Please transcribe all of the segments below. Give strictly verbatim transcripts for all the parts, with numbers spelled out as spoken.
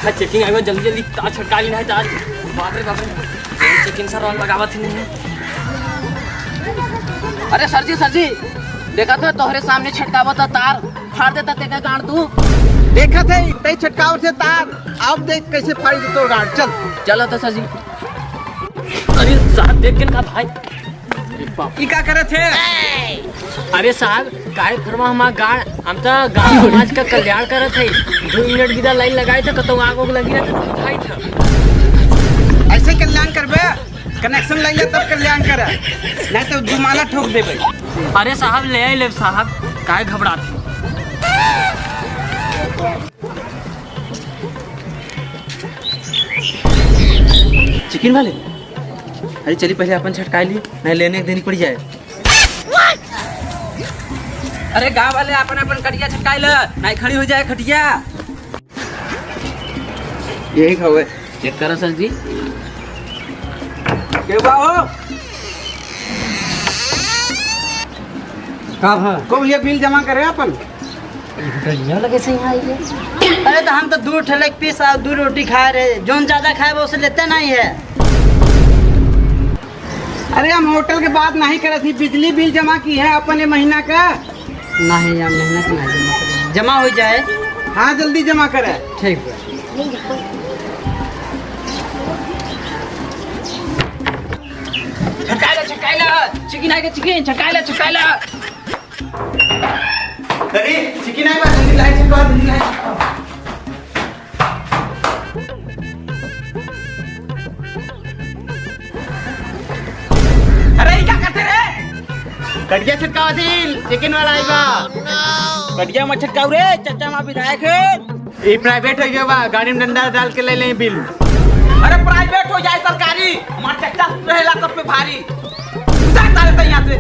हाँ, checking आइबा, जल्दी जल्दी तार छटका ली, नहीं तो आज बाप रे बाप रे, checking सर round लगावत ही नहीं है। अरे सर जी, सर जी, देखा तो तोहरे सामने छटकावत ह तार, फाड़ देता तेका गांड तू। देखा थे, तई छटकावत थे तार, अब देख कैसे फाड़ देतो गांड। चल। चलो तो सर जी। अरे साहब, देख के ना भाई। अरे बाप। ई का करत है? अरे साहब, काहे फरमा हमार गाड़? हम तो गाँव समाज का कल्याण करत है। दो मिनट बिना लाइन लगाए तो कतौ आग उग लगी रहता तो बुझाई था। ऐसे कल्याण करबे? connection लाइन ले तब कल्याण कर, नहीं तो जुमाला ठोक देबे। अरे साहब, ले आई लेब साहब, काहे घबरात है? चिकन वाले, अरे चली पहले अपन छटकाई ली, नहीं लेने के दिन पड़ जाए। अरे गाँव वाले, अपन अपन कटिया छटकाई ल, नहीं खड़ी हो जाए खटिया। यही खावे। चेक करो सर जी। के बा हो? का भा? को भैया बिल जमा करे अपन। डलिया लगे से यहाँ आई है। अरे तो हम तो दो ठे लेग पीस और दो रोटी खाए रहे, जोन ज्यादा खाए वो उसे लेते नहीं है। अरे हम होटल के बात नहीं करत ही, बिजली बिल जमा की है अपन ये महीना का? नहीं यार, महीना का नहीं जमा करे। जमा हो जाए। हाँ, जल्दी जमा करे। ठीक बा। छटकाइला, छटकाइला, चिकन आइगे चिकन, छटकाइला, छटकाइला। अरे, चिकन आइबा, जल्दी लाइट छटका, जल्दी लाइट छटका। अरे, ई का करते रे? कटिया छटकावा दिल, चिकन वाला आइबा। कटिया मत छटकाऊ रे, चच्चा माँ विधायक है। ई private हो गया बा, गाड़ी में डंडा डाल के ले लें बिल। अरे, private हो जाए सरकारी, हमार चच्चा रहेला सब पे भारी। उतार तारे तैयार से।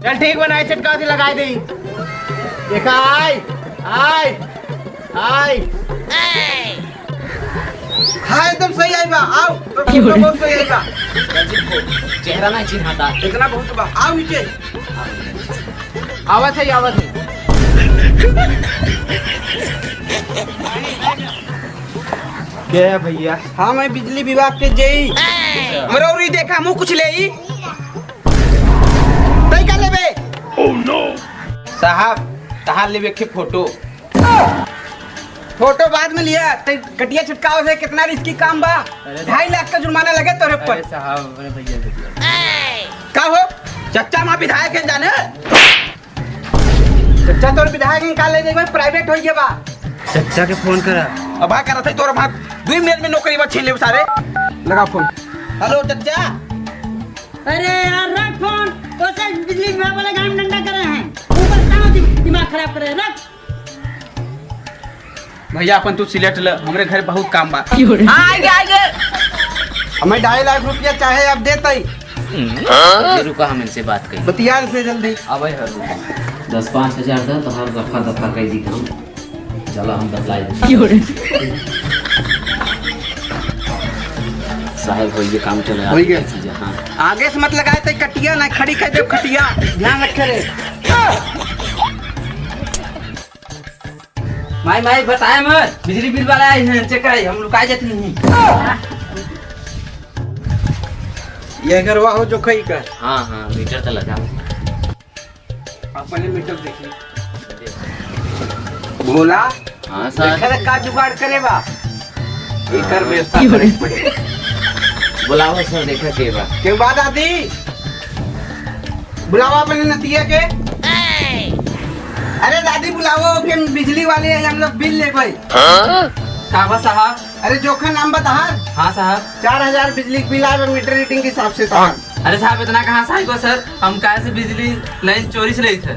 चल ठीक बनाए, छटकावा दिल लगाए दे। देखा, आय, आय। हाय। हाँ, एकदम सही आइबा, आओ। तो फोटो बहुत सही आइबा। चेहरा ना चिन्हाता। इतना बहुत बा, आओ नीचे। आवत है, आवत है। क्या है भैया? हाँ, मैं बिजली विभाग के जेई। हमरा उरी देखा, मुँह कुछ ले ई। तई का लेबे? साहब, तहार लेबे के फोटो। फोटो बाद में लिया, ते कटिया छटकावे से कितना रिस्की काम बा। अरे ढाई लाख का जुर्माना लगे तोरे पर। अरे साहब, अरे भैया, भैया। का हो? चच्चा माँ विधायक है जाने? चच्चा तोर विधायक है, का ले जाए, private हो गया बा। चच्चा के फोन करा। अब आ करत है तोर भाग, दो मिनट में नौकरी बा छीन ले सारे। लगा फोन। हेलो चच्चा। अरे यार, रख फोन। तो से बिजली विभाग वाले गांड डंडा करे हैं। ऊपर से दिम-, दिमाग खराब करे हैं। रख। भैया, अपन तू सिलेट ल, हमरे घर बहुत काम बा। क्यों रे? हाँ, आइगे, आइगे। हमें ढाई लाख रुपया चाहे, अब देत ही। ये रुका, हम इनसे बात करी। बतिया से जल्दी। अबे हर रुका। दस पाँच हजार दा, तोहार दफा दफा कह दी हम। चला, हम बतलाई। क्यों रे? साहब, हो ये काम चले, होई गया। हाँ। आगे से मत लगाए, तो कटिया ना, खड़ी कर दे खटिया। ध्यान रखे रे। माई, माई, बताए मत, बिजली बिल वाला आए हैं, चेक कराई, हम लुकाए जाते नहीं। ये घरवा हो जो खई का? हाँ, हाँ, मीटर तो लगा। अपने मीटर देखिए। भोला, हाँ, सर। देखा था का जुगाड़ करे बा? एकर व्यवस्था करे के पड़े। बुलावा सर, देखा के बा। के बा दादी? बुलावा अपने नतिया के। अरे दादी बुलावा, ओके बिजली वाले हैं, हम लोग बिल लेबे। का बा साहब? अरे जोखा नाम बा तहार? हाँ साहब। चार हजार बिजली के बिल आवे मीटर रीडिंग के हिसाब से तहार। अरे साहब, इतना कहाँ से आइबा सर? हम काहे से बिजली लाइन चोरी से लेई थे?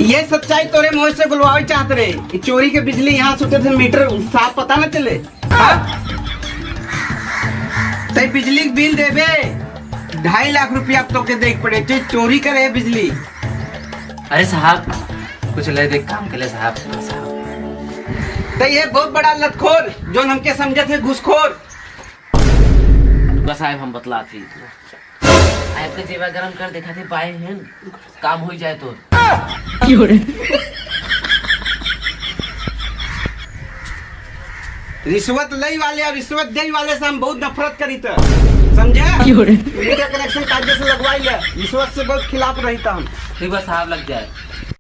ये सच्चाई तोरे मुँह से बुलवावे चाहत रहे कि चोरी के बिजली यहाँ से उठे थे, मीटर साफ पता न चले। हाँ? तै बिजली के बिल देबे, ढाई लाख रुपया अब तोके देख पड़े, तै चोरी करे है बिजली। अरे साहब, कुछ ले दे काम के लिए साहब। तै ये बहुत बड़ा लतखोर, जो हमके समझे थे घुसखोर। बस साहब, हम बतला थी। आपके जेबा गरम कर देखा थे, पाए हैं, काम हो जाए तो। क्यों रे? रिश्वत लेइ वाले और रिश्वत देइ वाले से हम बहुत नफरत करीत है, समझे? क्यों रे? Meter connection कायदे से लगवाइ ले, रिश्वत से बहुत खिलाफ रहीत हम। ठीक बा साहब, लग जाए।